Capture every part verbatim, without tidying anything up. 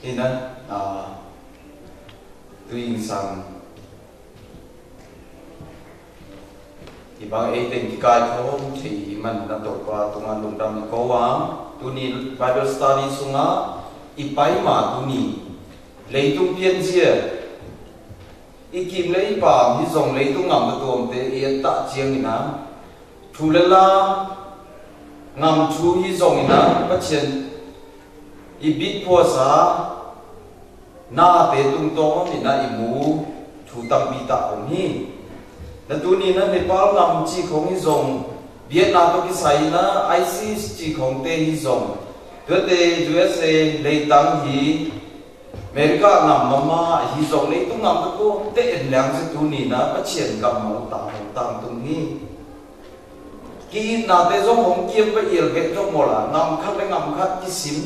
Ina, a, tu ing sang. Ih bang ei teng ki kai khong, chei man na tôpa, tu ngan lŭng dam ni kô wa, tuni Bible study sung a, ih pai ma tuni. Lei tung pien sia. Ih kim lei pam, hi zong lei tung ngam ta tuôm te, ih ta chiang ina. Chu lala, ngam chu hi zong ina, Pachien. Ih bit pua sa, na te tung tong ina ih mu, chu tam pi ta ong hi. Na tuni na Nepal ngam chi khong hi zong, Vietnam to ki sai na, ISIS chi khong te hi zong. Tua te USA lei tang hi, America ngam mama, hi zong lei tung ngam ta ko, te en liang se tuni na, Pachien kam mau ta, mau tang tung hi. Ki na te zong hong kiam pa iel gek zong mô la, ngam khat le ngam khat ki sim.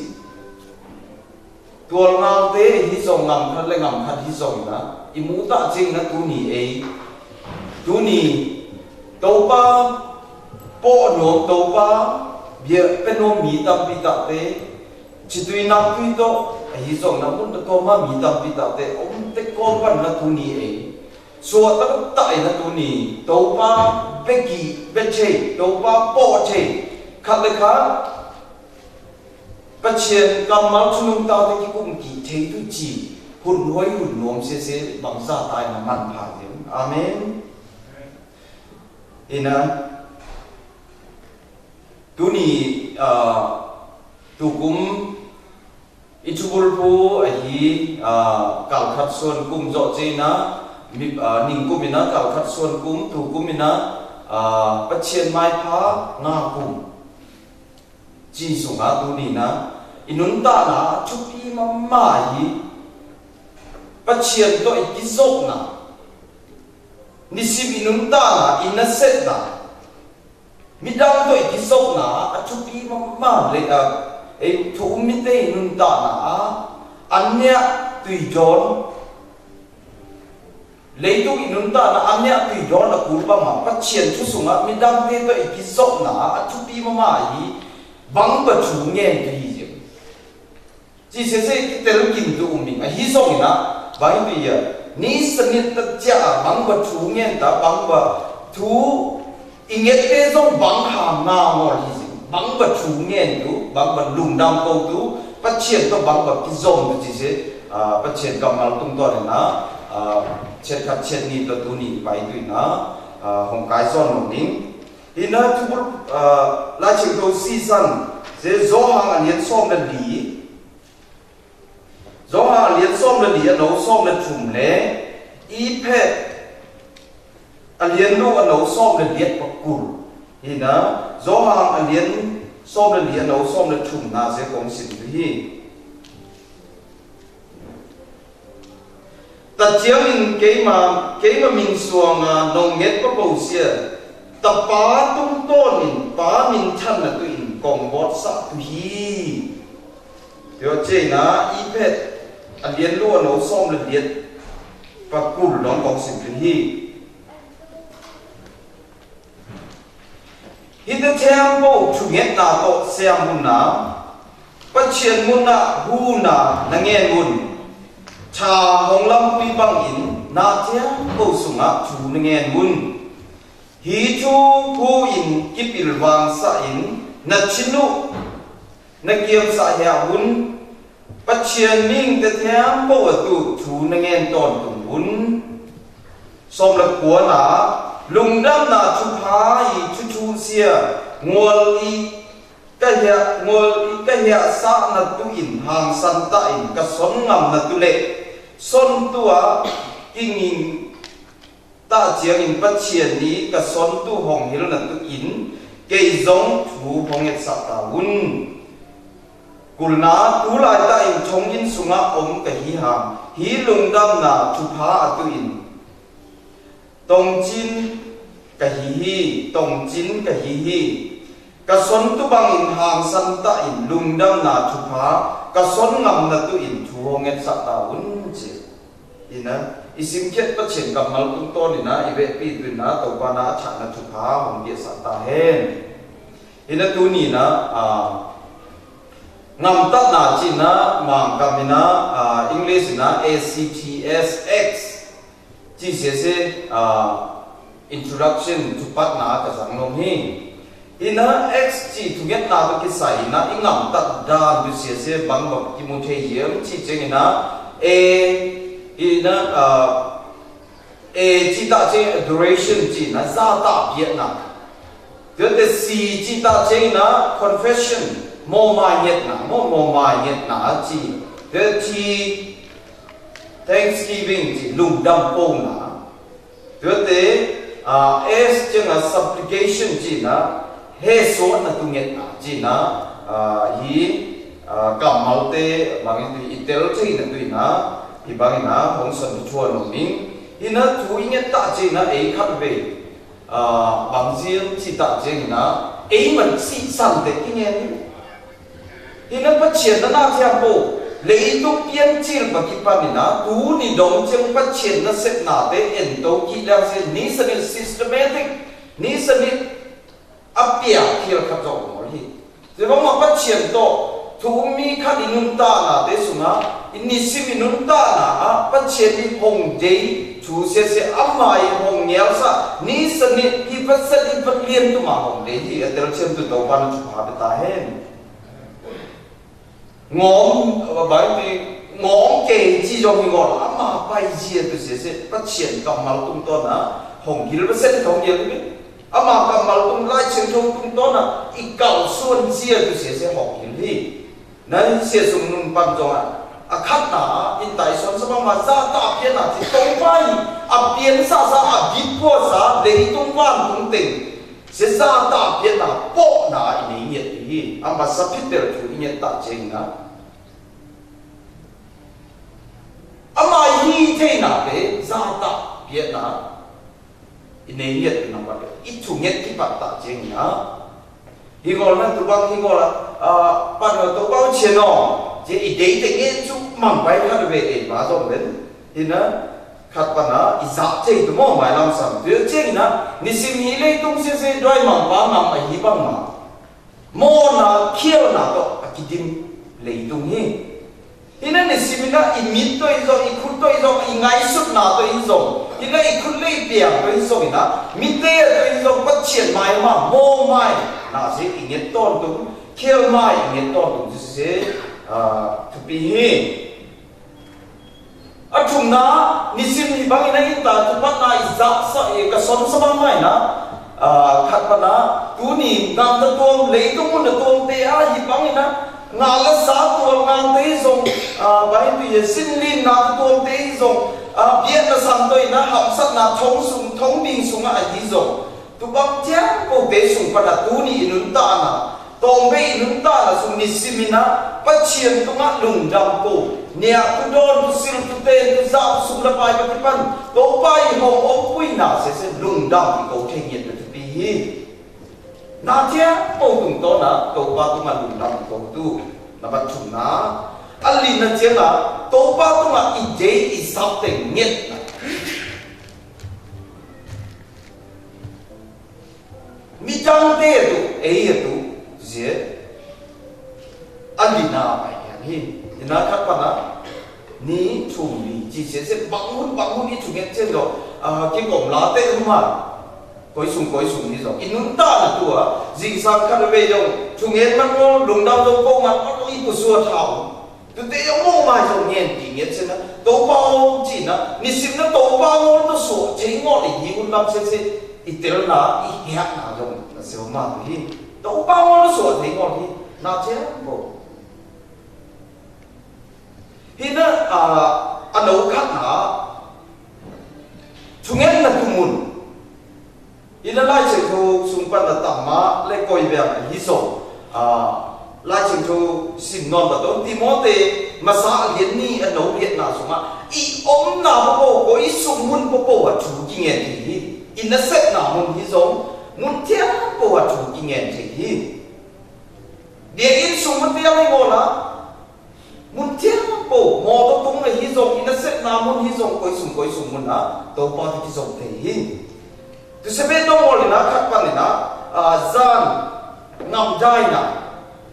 Tual ngal te hi zong ngam khat le ngam khat hi zong na. Ih mu ta ching na tuni ei. Tuni, tôpa, pô nuôm tôpa, bia pe nuôm mi tam pi ta te. Chi tui nam tui to, hi zong na mun ta tôma mi tam pi ta te. Om te kôl pan na tuni ei. Sua ta ta ina tuni, tôpa, bê ki, bê chê, tôpa, pô chê, khat le khat, Pachien, kammal chunung tao te ki kum ki, chê tu chi, hun hoi hun nuôm se se, bang sa tai na man pha yin. Amen. Ina, tuni, a, tu kum, Ih chu bul pu ahi, a, kal khat suan kum zo chê na, mi, a, ning kum ina kal khat suan kum, tu kum ina, a, Pachien mai pha nga kum. Chi sung a tuni na, ih nun ta na, chu pi mama hi, Pachien to ih ki zo na. Ni sim ih nun ta na, ih na set na. Midang to ih ki zo na, a chu pi mama le a, e, thu um mi te ih nun ta na, a, an nia tui jon. Lei tu ih nun ta na, an nia tui jon a kul ba ma, Pachien chu sung a, midang te to ih ki zo na, a chu pi mama hi, bang ba chu ngen tu hi jem. Chi sese ki tel kim tu um ing. A hi zong ina, bang tu ia. Ni sanit ta chia bang ba thu ngen ta, bang ba thu ih nget te zong bang ha nga ngol hi zing. Bang ba thu ngen tu, bang ba lung dam kô tu, Pachien to bang ba ki zong tu chi se, a, Pachien kammal tung to ina, a, chet khat chet ni to tuni pai tu ina, a, hong kai zon nong ning. Ina tu bul, a, lai ching to si san, se Yohan a lian som le li, Yohan a lian som le li a nô som le thum le, Iphet a lian lu a nô som le liet pa kul. Ina, Yohan a lian som le li a nô som le thum na se kông sim tu hi. Ta chiang in keima, keima min suang a nong nget pa pô sia. Ta Pa tung ton in, Pa min chan na tu in kong bot sa tu hi. Tua chê na Iphet a lian lu a nô som le liet pa kul nong kong sim tu hi. Hi ta thiam pô chu nget na to siam mun na, Pachien mun na hu na na ngen mun. Cha hong lam pi bang in na thiam pô sung a chu na ngen mun. Hi chu hu in ki pil vang sa in na chin nu na kiam sa hia hun, Pachien ming ta thiam pô a tu chu na ngen ton tung hun. Som le kua na, lung dam na chu pha i chu chu sia, ngol i ka hia, ngol i ka hia sa na tu in hang san ta in ka son ngam na tu le. Son tua ki nging ta chiang in Pachien ni ka son tu hong hil na tu in, kei zong thu hong nget sa ta un. Kul na tu lai ta in chong in sung a om ka hi hang, hi lung dam na chu pha a tu in. Tong chin ka hi hi, tong chin ka hi hi. Ka son tu bang in hang san ta in lung dam na chu pha, ka son ngam na tu in thu hong nget sa ta un chi. Ina, i sim khiat Pachien kammal tung ton ina, i vekpi tu ina, Toupa na a chah na chu pha hong nget sa ta hen. Ina tu ni na, a, Ngamtatna cina, mangkam ina, ah, English ina A C T S X. Ci sese, ah, introduction, cupatna kazang nong hi. Ina X ci thungetna bơ kisai ina, i ngamtat dan bơ sese bang bang kimu thei yem ci ceng ina, A, ina, ah, A ci ta ceng adoration ci na, za ta biatna. Tơ tơ C ci ta ceng na confession, mô ma nhiet na, mô, mô ma nhiet na ci. Tơ T thanksgiving ci, lung dăm pô na. Tơ tơ, ah, S ceng na supplication ci na, hê sô na tu nhiet na ci na, ah, hi, ah, kamal tơ, bang i tu i tel ci na tu na, i bang na, hong san tu chua nô ning, hi na tu i nhiet ta ci na, e khat ve. Ah, bang jing ci ta ceng na, e man ci san tơ i ngen. Hi na pachien na na thiam pô, lei tu pian cil pa ki pa ni na, tu ni dong ceng pachien na sep na tơ en to ki dang se ni sa ni systematic, ni sa ni a pia kial khat dong mô hi. Tơ bang ma pachien to, tu mi khat i nun ta na tơ sung a, i ni sim i nun ta na a, pachien i hong dei, tu se se ama i hong ngial sa, ni sa ni, i pachien i pachien tu ma hong dei hi, a tel chem tu tau pan tu pa ta hen. Ngom, bai ti, ngom ke ci dong hi ngol, ama bai ji tu se se, pachien kamal tung to na, hong gil pachien hong gil ni. Ama kamal tung lai cheng chong tung to na, i kau suan sia tu sia sia hok hin hi. Na sia sung nun pan zong a. A khat na, in tai son sa ma ma za ta pian na ti tong pai. A pian sa sa a bit pua sa, lei tung wan tung teng. Sia za ta pian na, po na i nei nhiet hi. Ama sa pit bel tu i nhiet ta cheng na. Ama hi thei na pe, za ta pian na. I nei nhiet nâm ƀa̱, i thù nhiet ki ƀa̱ ta jêng na. Hi ngol na tu ƀang hi ngol a, a, ƀa̱ na tu ƀang chê nô, jê i dei tê ngen chu măng bai khăn wê ê ba dong len. Hi na, khăt ƀa̱ na, i zak chê tu mô mai lam sam. Tu jêng na, ni sim hi lê tung sê sê doi măng ba ngam a hi ƀang ma. Mô na khiel na to a ki dim lei tung hi. Hi na ni sim hi na i mit to i zong, i khut to i zong, i ngai sut na to i zong. Hi na i khut lei piang to i zong hi na. Mit te to i zong, ƀa̱ chien mai ma, mô mai. Na si i nget ton tung, khiel mai i nget ton tung si si, a, thupi hi. A thum na, ni sim hi ƀang hi na in ta, tu ƀa̱ na i zak sa, i ka son sa ƀang mai na. A, khăt ƀa̱ na, tu ni ngam ta tuôm, lei tu mun ta tuôm te a, hi ƀang hi na. Nga la sa tuôm ngan te i zong, a, ƀang hi tu ye sin lin na ta tuôm te i zong, a, biet na san to i na, ham sat na thong sung, thong bing sung a i zong. Tu ƀang tiang pô te sung ƀa̱ na tu ni i nun ta na. Tong be i nun ta na sung ni sim hi na, ƀa̱ chien tu ngă lung dam pô. Nia tu don tu sil tu ten tu zau sum la pai ƀa̱ ti pan. Tôpha i hong ôm pui na se se lung dam i kô thê nhiet na tu pi hi. Na thiang pô tung to na, Tôpha tu ngă lung dam i kô tu. Na ƀa̱ thum na. A lin na thiang na, Tôpha tu ngă i dei i sap teng nhiet na. Mi chang te tu, ei tu, zie. A li na pai yang hi. Ni na khăt ƀa̱ na. Ni thum ni, ji se se bang hun, bang hun i thum ngen chen do. A, ki kom la te hun ma. Koi sung, koi sung ni do. I nun ta na tu a. Jing sang khăt be yong. Thum ngen man mo, lung dau do ko man, a, i pu sua thao. Tu te yong mô mai zong ngen ki nget se na, Tôpha ôm chi na, ni sim na Tôpha ngol tu suak, che ngol i hi un lam se se, i tel na, i hiak na zong, na se ma tu hi. Tôpha ngol tu suak, che ngol hi, na che bo. Hi na, a, a nô khăt na, chu ngen na tu mun. Hi na Lai Siangtho sung pan na tam ma lĕ koi biang hi song. A, Lai Siangtho sim non ta ton Timôthê masa lien ni a nô lien na sung a. I ôm na pô pô, koi sung mun pô pô a chu ki ngen hi. I na sep na mun hi song. Mun thiang pô a chu ki ngen hi. Bia in sung mun thiang hi ngô na. Mun thiang pô, mô tô tung na hi zong, i na sep na mun hi zong, koi sung, koi sung mun na, Tôpha tu ki zong te hi. Tu se be dong mô li na, khăt ƀa̱ ni na, a, zan, ngam dai na,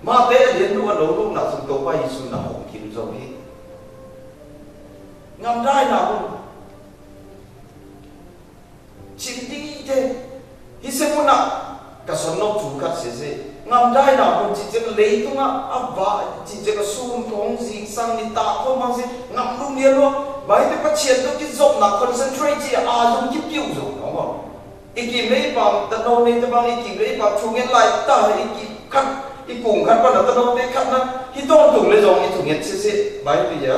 Matthê a lian lu a nô lu na sung Tôpa Yêsu na hŏng kim zong hi. Ngăm dai na mun. Chim di de. Hi se mun na. Ka son nok chu kat se se. Ngăm dai na mun chi cheng lei tung a. A ba chi cheng a sun kong zing sang ni ta kong mang se. Ngăm lung nia lu. Bai te pa chien tu ki zop na concentrate chi a zong ki piu zong nong. Ih kim lei pang, ta nô nê ta bang ih kim lei pang, chu nget lai ta, ih kim khăt, ih kung khăt pă na ta nô nê khăt na, ih tong tung lei zong ih chu nget sese, bai pi ya,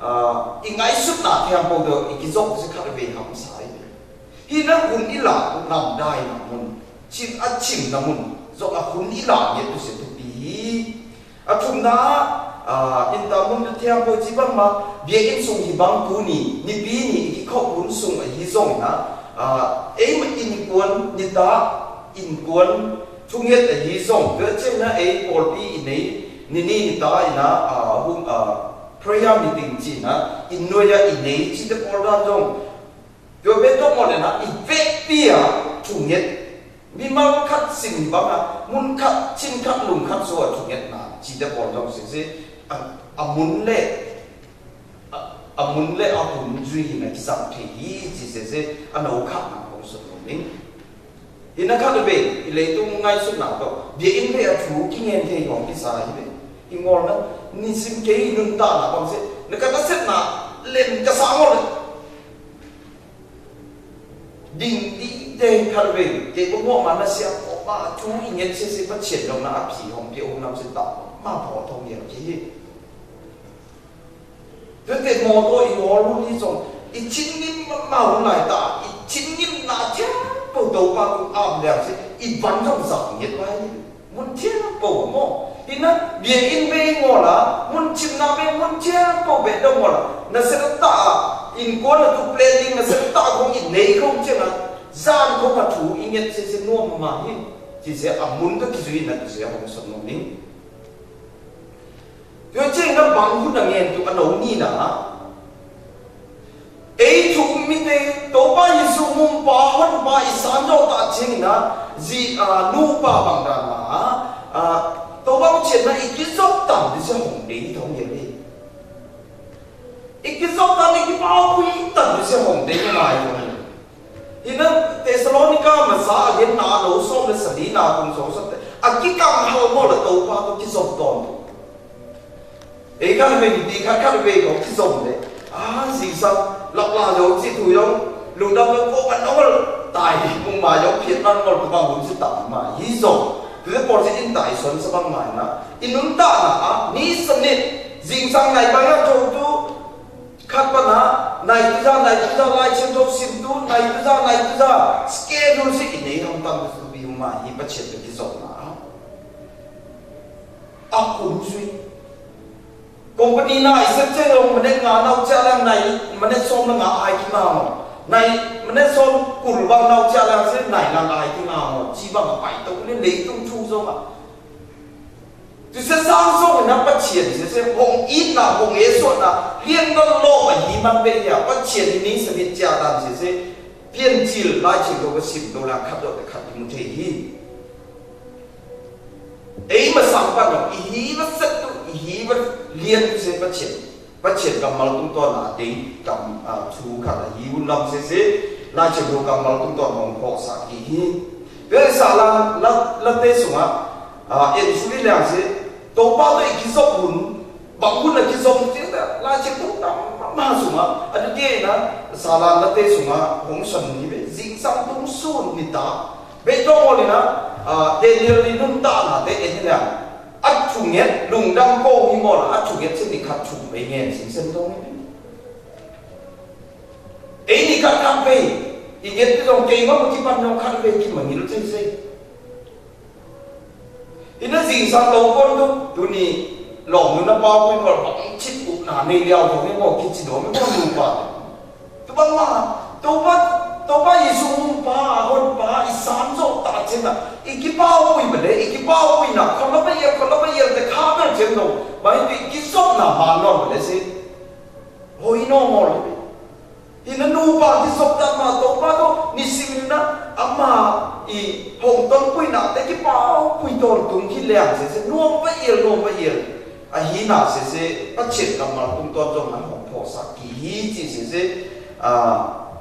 a, ih ngai sut na thiam pô do, ih ki zok sese khăt ve ham sai. Hi na hun ih la, hun nam dai na mun, chim a chim na mun, zok a hun ih la nget tu se tu pi hi. A thum na, a, in ta mun thiam pô chi bang ma, bia in sung hi bang tu ni, ni pi ni, ki khop hun sung a hi zong na, a, ei ma in kuan, ni ta, in kuan, thung yet a hi zong, bia chim na ei pôl pi in ei, ni ni ni ta in na, a, hung, a, prayer meeting chi na, in nuai a in ei, chi te pôl dan zong, Yua be tong mô leh na, ih vek pia, chu nget. Mi mang khăt sim bang a, mun khăt, chin khăt, lung khăt, so a chu nget na, chi de pôl dong sese, a, a mun leh, a, a mun leh, a hun zui na, ki sam the hi, chi sese, a nô khăt na, kong sun nô ning. Ih na khăt be, ih lei tung ngai sun na to, bia in be a chu, ki ngen the, kong ki sa hi be. Ih ngol na, ni sim ke, ih nun ta na, kong se, na ka na set na, len ka sa ngol. Ding di deng khăt veng, te bơ mô ma na sia kô ma, chu ih nget se se pa chien dong na a phi hong phi ong nam se ta, ma pho thong yel ki. Te te mô tô ih hô lu ni zong, ih chin ngim ma, ma hong lai ta, ih chin ngim na chia, pô tô pa kung am liang se, ih ban zong zak nget bai. Mun chia pô mô. Ih na, bia in be ngô la, mun chim na be mun chia pô be dong ngô la. Na se ta, in kuan na tu planning, na se ta kong in nei kong chia na, zan kong a tu, in yet se se nuam ma hin. Chi se a mun ta ki zui na tu se a hong son nuam ning. Yua chia na bang hun na ngen tu a nô ni na. Ei thu mite, Tôpa Yêsu mum pa, hon pa, i san yo ta ching na, zi, a, nu pa bang dan ma, a, Tôpa chien na i ki zop tan, di se hong dei, thong ye le. I ki zop tan, i ki pao kui tan, di se hong dei, ma yo. Hi na, Tesalonika, ma sa, a gen na, lo, som, le, sa, di, na, kung, so, sa, te. A ki kang hao mo, le, Tôpa, to, ki zop ton. Ê khăn wê đi khăn khăn wê kâo ki zôm lĕ. A, jing sang, lăp la yŏng, chi thu yŏng, lŭng đăm yŏng, kô̆ ăn ôl, tai, mung ma yŏng, phiêt ăn ôl, kơ bang hun si tăm ma, hí zôm. Tui tê pôl si in tai, son sa bang ma na. In nun ta na, a, ni sa nit, jing sang nai bang yŏng chô tu, khăt pa na, nai tu ya, nai tu ya, lai chen chô sim tu, nai tu ya, nai tu ya, schedule si in ei hong tâm tu bi ma, hí pa chet tu ki zôm na. A, hun sui. Company na i sep cheng long, mane ngă nau chia lang nai, mane som lang ngă ai ki ngă mo. Nai, mane som kul bang nau chia lang se nai lang ai ki ngă mo. Chi bang a pai tôk ne lei tung chu zong a. Tu se sang zong na pa chien se se hong in na hong e so na. Lien na lo ma hi man be ya pa chien ni sa ni chia dan se se. Pien chil lai chien do ka sim do lang khat do te khat mu the hi. Ei ma sang pa nŏ, i hih ba set tu, i hih ba lien tu se pa chien. Pa chien kammal tung ton a dei kam, a, chu kha la hih un lam se se, la chien ro kammal tung ton hong kho sa ki hi. Pe sa la, la, la te sung a, a, en su li liang se, to pa to i ki zop hun, Bang hun a ki zom ti na, la chih tung tam ma sung a, a du ke na, sa lan la te sung a, hong son ni be, jing sang tung sun ni ta. Be dong o ni na, a, Daniel ni nun ta na te en ni na. A chu nget, lung dang ko hi mo la, a chu nget sin ni khat chu be ngen sin sen dong ni be. Ei ni khat khat be, i nget ti dong ke ma mu ti pan dong khat be ki ma ngil sei sei. Ina jing sang lo kon tu, tu ni long nu na pau kui kol bang chit u na nei liao tu ni mo ki chi do mi mo nu pa. Tu bang ma, tu pa, tu pa Yêsu mum pa, hon pa, i san zo ta chen na, i ki pau kui bale, i ki pau kui na, kol la ba yel, kol la ba yel te kha bel chen do, ba i ki zop na ma non bale si. Hoi no mo le. Ina nu pa ki zop ta ma to pa to, ni sim na, Ama i hŏng ton pui na te ki pau pui ton tung ki leng sese nuam pa iel nuam pa iel. A hi na sese pa chet ka mal tung ton jong na hŏng pho sa ki hi chi sese a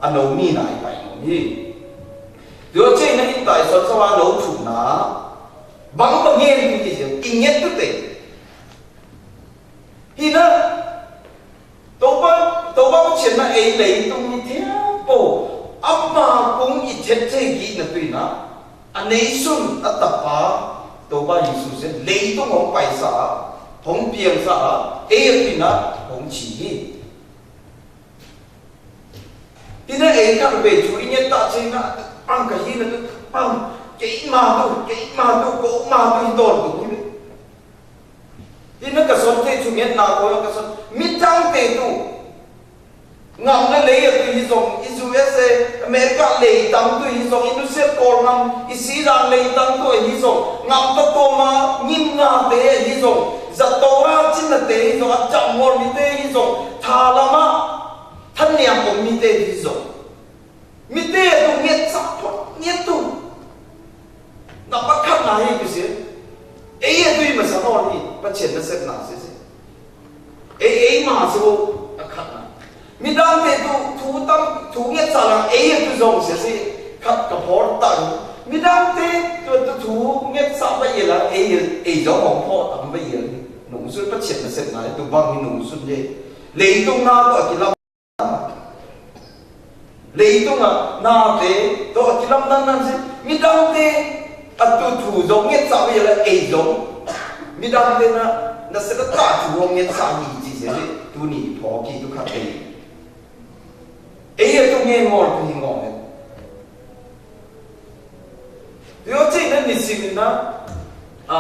a no mi na i pai no hi. Dua che na in tai son sa wa no chu na bang ba ngen ki hi i nget tu te. Hi na Tôba, tôba chen na ei lei tung ni thiam pô. Ama kung i thet che gi na tui na. A nei sun a tapa. Tôba Yêsu se lei tung hong pai sa. Hong piang sa. Ei a tui na hong chi hi. Hi na ei ka be chu i nge ta che na. Ang ka hi na tu. Ang. Kei ma tu, kei ma tu, kô ma tu, i ton tu. Hi na ka son te chu nget na ko ka son. Mi tang te tu. Ngam na lei a tu hi zong, i U S A, America lei tang tu hi zong, i nu se kol ngam, i si lang lei tang tu hi zong. Ngam ta to ma, ngim nga te hi zong. Za to ra chin na te hi zong, a cham ngol mi te hi zong. Tha la ma, than niam om mi te hi zong. Mi te tu nget sa phot nget tu. Na pa khat na hi kusi. Ei tu i ma sa no ni pa chen na set na si si. Ei ei ma si bo a khat na. Mi dang te tu tu tam tu nget sa lang ei tu zong si si. Khat ka phor tang. Mi dang te tu tu tu nget sa ba ye lang ei ei zong hong phor tang ba ye. Nung sun pa chen na set na tu bang ni nung sun ye. Lei tung na tu a ki lam. Lei tung a na te to a ki lam dan nan si mi dang te a tu thu zong nget sa bia la ei zong mi dang te na na se ta thu zong nget sa ni chi se tu ni pho ki tu kha te ei a tu ngen ngol tu ni ngol. Yo che na ni sim na a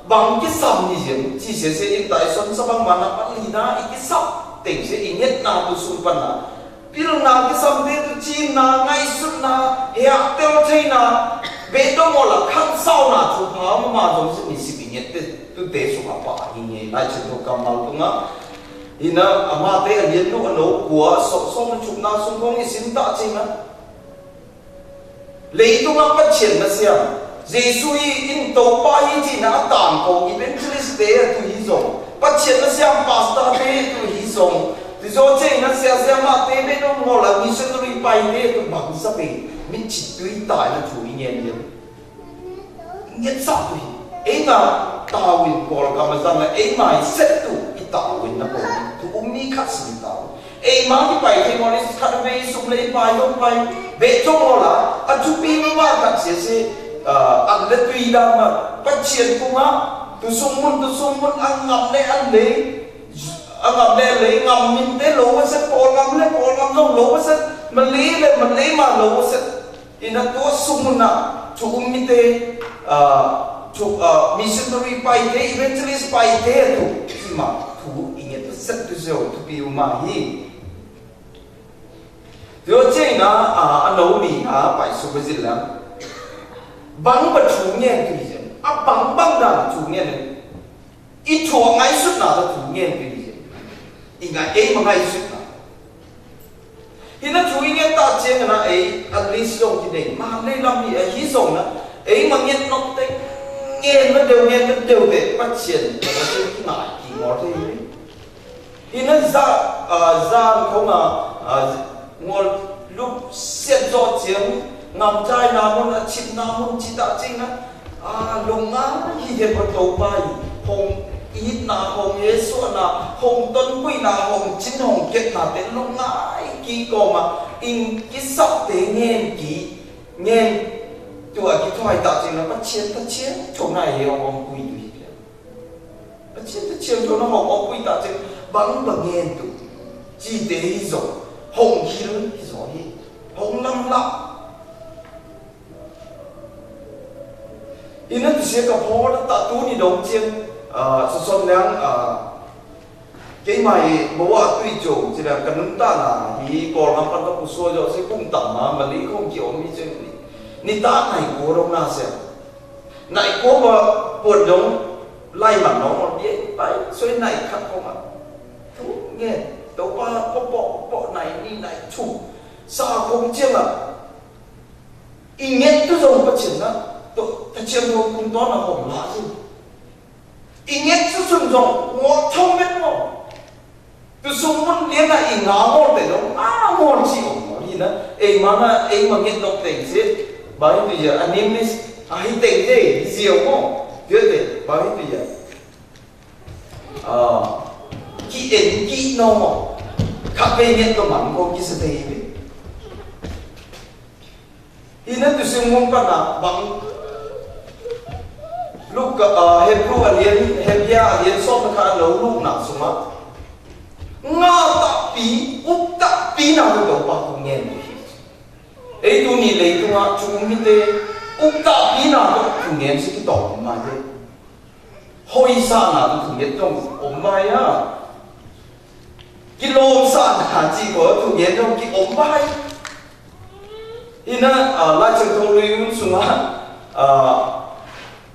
bang ki sam ni jem chi se se in tai son sa bang mana pa li na i ki sap teng se i nget na tu sum pa na pil na ki sam te tu chi na ngai sut na he a tel che na be to mo la khan sau na tu pa ma ma zong se ni sim i nget te tu te sum a pa hi nge na chen to kam mal tu nga i na a ma te a lien lu a no kua so so na chuk na sum kong i sim ta chi na. Lei tung a pa chen na siam. Yêsu i in to pa hi chi na a tang ko evangelist te a tu hi zong. Pa chen na siam pastor te a tu hi zong. Tu zo che na sia sia ma te be no mo la missionary pai te a tu bang sa pe. Mi chi tu i tai na tu i ngen ngen. Nget sa tu hi. Ei na ta win kol ka ma zang na ei mai set tu i ta win na ko. Tu um mi khat si ta win. Ei ma ki pai te mô ni khat be i sum le i pai dong pai. Be chong mô la a chu pi mô ba khat sie sie a le tui dang ma pa chien ku ma tu sum mun tu sum mun a ngam le a le a ngam le a le ngam min te lo wa se pol ngam le pol ngam dong lo wa se ma le le ma le ma lo wa se. Ina tua sum na chu um mi te a chu a missionary pai te evangelist pai te tu ki ma tu i nge tu set tu zeo tu pi u ma hi. Tio che na a a no mi na pai su ba zin la bang ba chu ngen tu hi zen a bang bang da chu ngen. I chu a ngai sut na ta chu ngen tu hi zen. I ngai ei ma ngai sut na. Hi na chu i ngen ta chiang na ei at least yong ki deng ma lei lam hi a hi zong na ei ma ngen nok teng ngen ma deu ngen ma deu te pa chien ma ta chien ki ngai ki ngor te hi. Hi na za a za khong a a ngol lup siat zo chiang ngam chai na mun a chim na mun chi ta ching na. A lung a hi he pa to pai hong i na hong he so na hong ton kui na hong chin hong ket na te lung a i ki ko ma in ki sap te ngen ki ngen tua ki thoi ta ching na pa chien ta chien chong na he hong kui tu hi. Pa chien ta chien chong na hong kui ta ching bang ba ngen tu chi te hi zo hong hil hi zo hi hong lam la. Ina tu sia ka pho ta tu ni dong chien a sa son liang a kei mai bo wa tui chong chi liang ka nun ta na hi kol ngam pan ka pu so yo se kum tam ma ma li kong ki om ni chien ni ni ta nai ko dong na sia nai ko ba puat dong lai man dong ma bia pai so nai khat ko ma tu nge to pa ko po po nai ni nai chu sa kong chien la. Ih ngek tu zong pachên na, to, ta chiam to kum to na hom la si. Ih ngek tu sum zong, ngok thong met mo. Tu sum mun lian na ih nga ngol te dong, a ngol si ong ngol hi na. Ei ma na, ei ma ngek dok teng si. Ba hi tu ya, a nim nis, a hi teng de, hi ziau mo. Tiyo de, ba hi tu ya. A, ki en ki no mo. Kha pe ngek to man ko ki sa te hi. Ina tu sing mung pana bang Luka, a, Hebru a lian, Hebru a lian sôm na kha a nô luk na sung a. Ngă tâ pi, ŭk tâ pi na tu dôk pa kung ngen. Ei tu ni lei tu ngă chung mi te, ŭk tâ pi na tu kung ngen si ki tôk ma te. Hơi sa na tu kung ngen tong ôm bai a. Ki lôm sa na ci ko tu ngen tong ki ôm bai. Ina, a, la chang tong lui un sung a, a,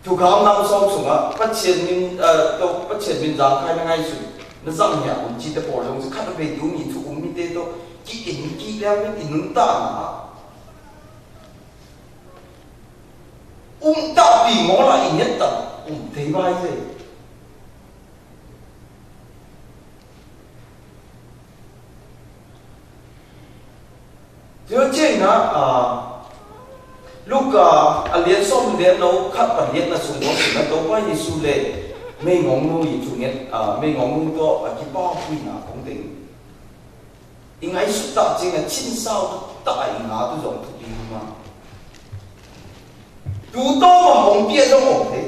tu kam nam song sung a, pachên min, a, to pachên min zang khai na ngai sung. Na zang ya un ci te por sung, khăn pe tu ni tu um mi te to, ki in ki lem in nun ta na. Um ta pi mo la in yet ta, um te bai te. Tui chen na, a, Luka, a, lian sôm lian nô, khat pan lian na sung nô, sung na to pa Yêsu le, mei ngong nu yi chu nget, a, mei ngong nu to, a, ki pa pui na kong teng. Ih ngai sut ta ching na chin sao ta ih nga tu zong tu pi ma. Tu to ma hong pia zong ong te.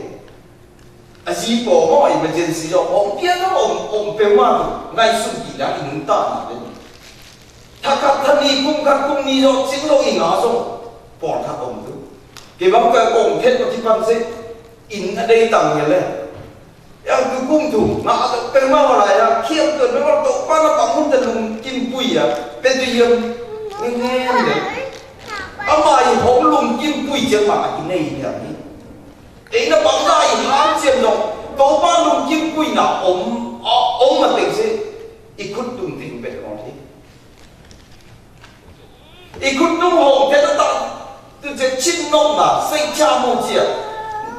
A zi po mo emergency zong ong pia zong ong, ong pe ma tu. Ngai sut pi da ih nung ta na pe. Tha khat tha ni kum khat kum ni zong ching lo ih nga zong. Por khat ong tu. Ke bang ka ong phet ma ki pan se. In a dei tang ya le. Yang tu kum tu, ngă tơ pơma wala yang, khiêm tơ nơ wala tơ pa na pa mun tơ lung kim pui ya, pơ tơ yơm, ngên ngên dê. Ama i hŏng lung kim pui jê ma ki nây ya ni. Ê na bang da i hăn jê nŏ, tơ pa lung kim pui na ôm, ôm ma têng sê, i khut tung têng pet ngon hi. I khut nung hong te ta ta. Tu je chin nong na, sei cha mo chia.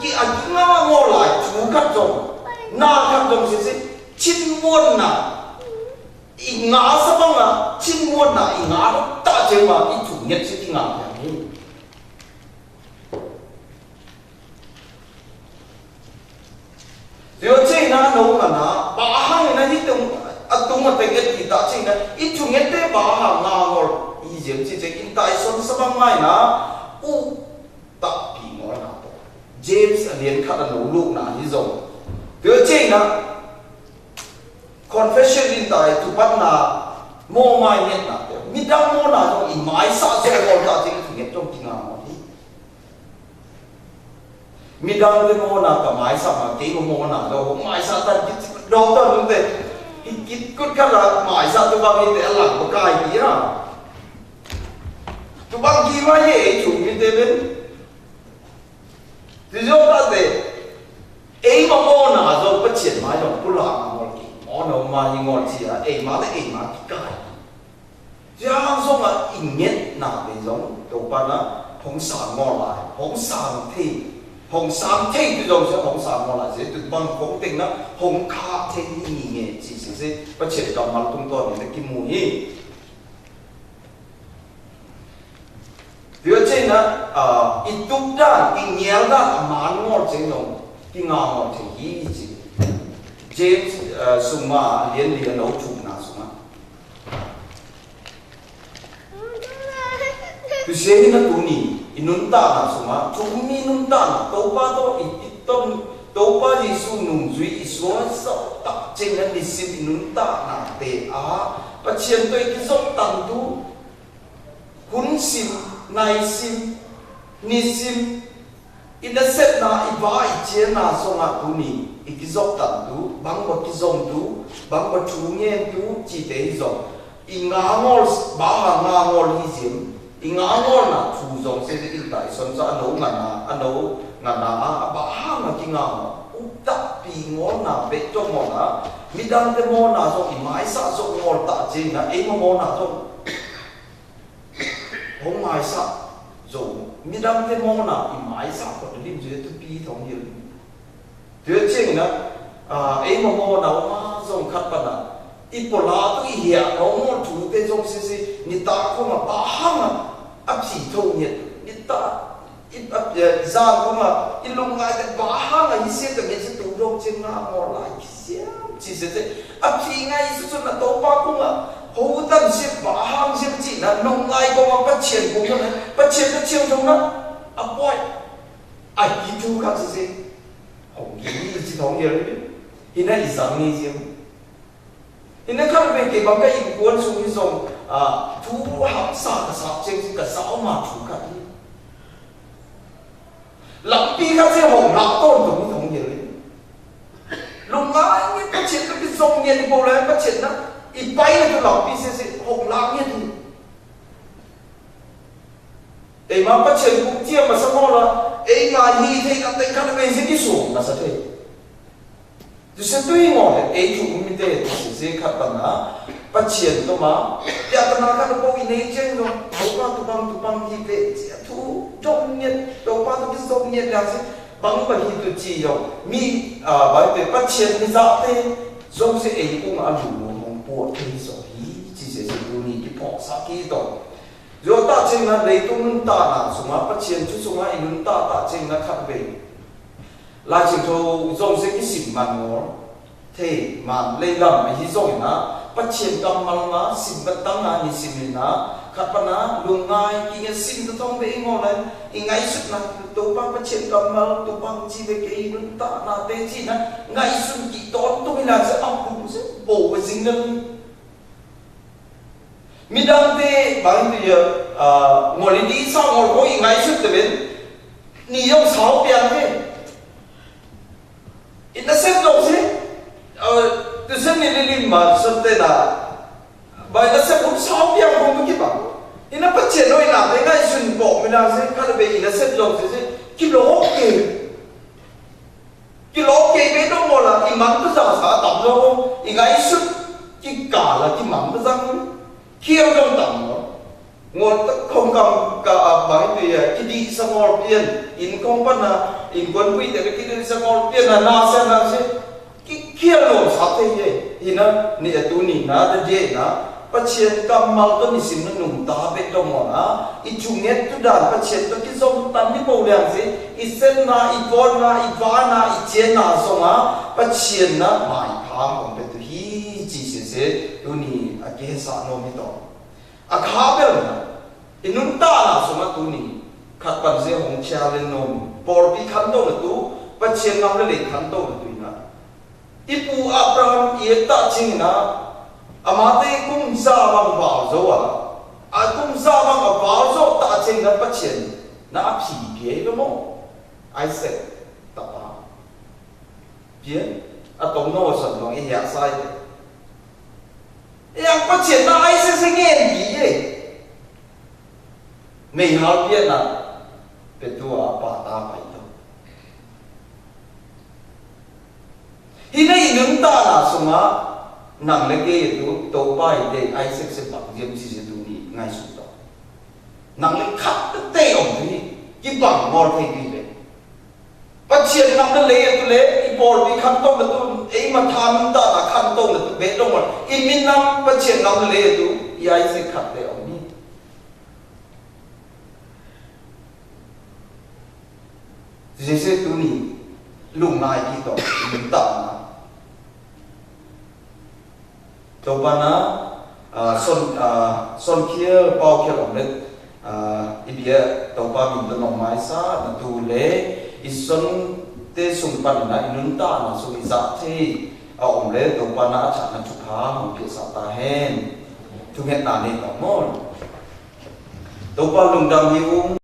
Ki a ki nga ngo lai chu khat zong. Na khat zong si si. Chin muôn na. I nga sa bang na. Chin muôn na. I nga ta je ma. I chu nyet si i nga ya ni. Tui chen na nô ngă na, ba hang na hi tung, a tung a teng et ki ta chen na, i chung et te ba hang na ngol, i jem chi chen in tai son sa bang mai na, u ta pi ngol na to. James a lien khat a nô luk na hi zong. Tui chen na, confession in tai tu pat na, mo mai nget na te. Mi dang mo na zong i mai sa zong ngol ta chen i chung et zong ki na ngol hi. Mi dang te mo na ka mai sa ma ke mo na do mai sa ta kit do ta lu te. Hi kit kut ka la mai sa tu bang i te la ba kai ki ha. Tu bang ki ma ye chu mi te ben. Tu yo ta te. Ei ma mo na zo pa chien ma yo ku la ma mo ki. Mo na ma ni ngol chi a ei ma le ei ma ki kai. Yang zong a i ngét na pe zong, tôpa na, hong sang ngol lai, hong sang thei, hong sang thei tu zong sa hong sang ngol lai, zê tu bang hong teng na, hong kha thei i ngé, si si si, pa chet dong mal tung to ni na ki mu hi. Tui chen na, a, i tuk dan, i ngial dan, a man ngol chen zong, ki nga ngol chen hi i chi. James, a, sung ma, lien lien lo chuk na sung ma. Tu seni na tuni, i nun ta na sung a, tuni nun ta na, tôpa to, i, i ton, tôpa Yêsu nung zui, i sua sa, ta, cheng na ni sim i nun ta na te a, pa chien to i ki zok tan tu, hun sim, nai sim, ni sim, I na set na i ba i chen na song a tuni, i ki zok tan tu, bang ba ki zong tu, bang ba chu ngen tu, chi te i zong. I nga ngol, ba ha nga ngol i zim, i nga ngol na chu zong se i tai son sa a no nga na, a no nga na, a ba ha nga ki nga ngol. U ta pi ngol na, be to ngol na, mi dang te mo na zong, i mai sa zong ngol ta chen na, e mo mo na zong. Hong mai sa, Zong, midang tê mona i mai sa kot lim zui tu pi thong yel. Tui ching na, a, ei mo mona ma zong khat pana. I pola tu i hia, o mo tu tê zong sisi, ni ta ko ma ba hang a, ap si thong yel. Ni ta, i ap, e, zan ko ma, i lung ngai tê ba hang a, i sia tê mi si tu dong ching nga mo lai, ki sia, si sisi. Ap si ngai su su na to pa ko ma, ho tan si ba hang si chi na, lung ngai ko ma pa chien ko na, pa chien ta chien thong na. A poi. Ai, i tu kha si si. Hong ki ni si thong yel ni. Hi na i sang ni si. Hi na kha be ke bang ka i kuan sung ni song. A, tu hap sa ka sa cheng si ka sa o ma tu kha ni. Lam pi kha si hong la ton tu ni thong yel ni. Lung ngai ni pa chien ka pi song ni ni bo la pa chien na. I pai ni tu lam pi si si hong la ni tu. Ei ma pa chien kŭ tia ma sa mô la, ei ma hi thei na teng kha na me si ki su ma sa thei. Tu se tu i ngô le, ei tu mi te, tu se se kha ta na, pa chien to ma, ya ta na kha na pô i ne chien to, to pa tu pang, tu pang hi te, tia tu, dong niet, to pa tu ki dong niet ya si, bang pa hi tu chi yo, mi, a, ba te pa chien mi za te, zong se ei kŭ ma lu lu mong pô te so hi, chi se se tu ni ki pô sa ki to. Yo ta ching na lei tu nun ta na sung a, pa chien chu sung a i nun ta ta ching na khat be. Lai ching thô zong se ki sim man ngol. Thei man lei lam a hi zong na, pa chien kam mal ma sim ba tang na ni sim na, khat pa na, lung ngai ki nge sim ta thong be i ngol lai, i ngai sut na, to pa pa chien kam mal, to pa chi be ke i nun ta na te chi na, ngai sut ki ton tu mi na se am kum se, bo we zing na ni. Midang te bang tu ya, a, ngol i di sa ngol ko i ngai sut te ben. Ni yong sao piang te. I na sem dong si. A, tu sem ni li lim ma sut te na. Ba i na sem dong sao piang ko ki ba. I na pa chien no i na te ngai sut ko mi na si kha be i na sem dong si si. Ki lo ke. Ki lo ke be dong mo la, i man tu sa sa tam lo, i ngai sut, ki ka la, ki man tu sa, ki dong tam lo. Ngot ta khong kam ka a bai tu ya, ki di sa ngol pian, in khong pa na, in kuan bui te ki di sa ngol pian na, na sa na se, ki, ki lo sa te ye, i na, ni a tu ni na, da je na, Pa Chien kam mal to ni sim na num ta be dong mo na, i chu nget tu dan Pa Chien to ki zong tan ni bo liang si, i sen na, i bon na, i ba na, i chien na zong a, Pa Chien na mai pha hong pe tu hi, chi se se, tu ni a ke sa no mi to. A kha be na, i num ta na sung a tu ni, khat pan se hong chia len no mi, bol pi khan to na tu, Pa Chien ngam le le khan to na tu i na. I pu Abraham i ta ching na, ama te kum za bang bal zo a, a kum za bang a bal zo ta ching na Pa Chien, na a phi pie lo mo, Isaac, ta pa. Pie, a tong no son long i ya sai. Yang Pa Chien na Isaac se ngen pie. Mei hal pie na, pe tu a pa ta pai to. Hi na i num ta na sung a, nang le ke tu, to pai te, Isaac se bang yem si se tu ni, ngai su to. Nang le khat te te ong ni, ki bang mol te ki le. Pa Chien nang le le tu le, i bol pi khan to le tu, ei ma tham ta na khan to le tu, be dong mol. I min nang Pa Chien nang le le tu, i Isaac khat te ong ni. Jêsu tu ni lung nai ki to, lung ta na. To pa na, a, son, a, son khiel, pau khiel ong le, a, i bia, to pa min to nong mai sa, na tu le, i son te sung pan na, i nun ta na, sung i sa te, a ong le, to pa na, a cha na chu pa, mong pia sa ta hen. Chu nget na ne ta mon. To pa lung dam hi ung.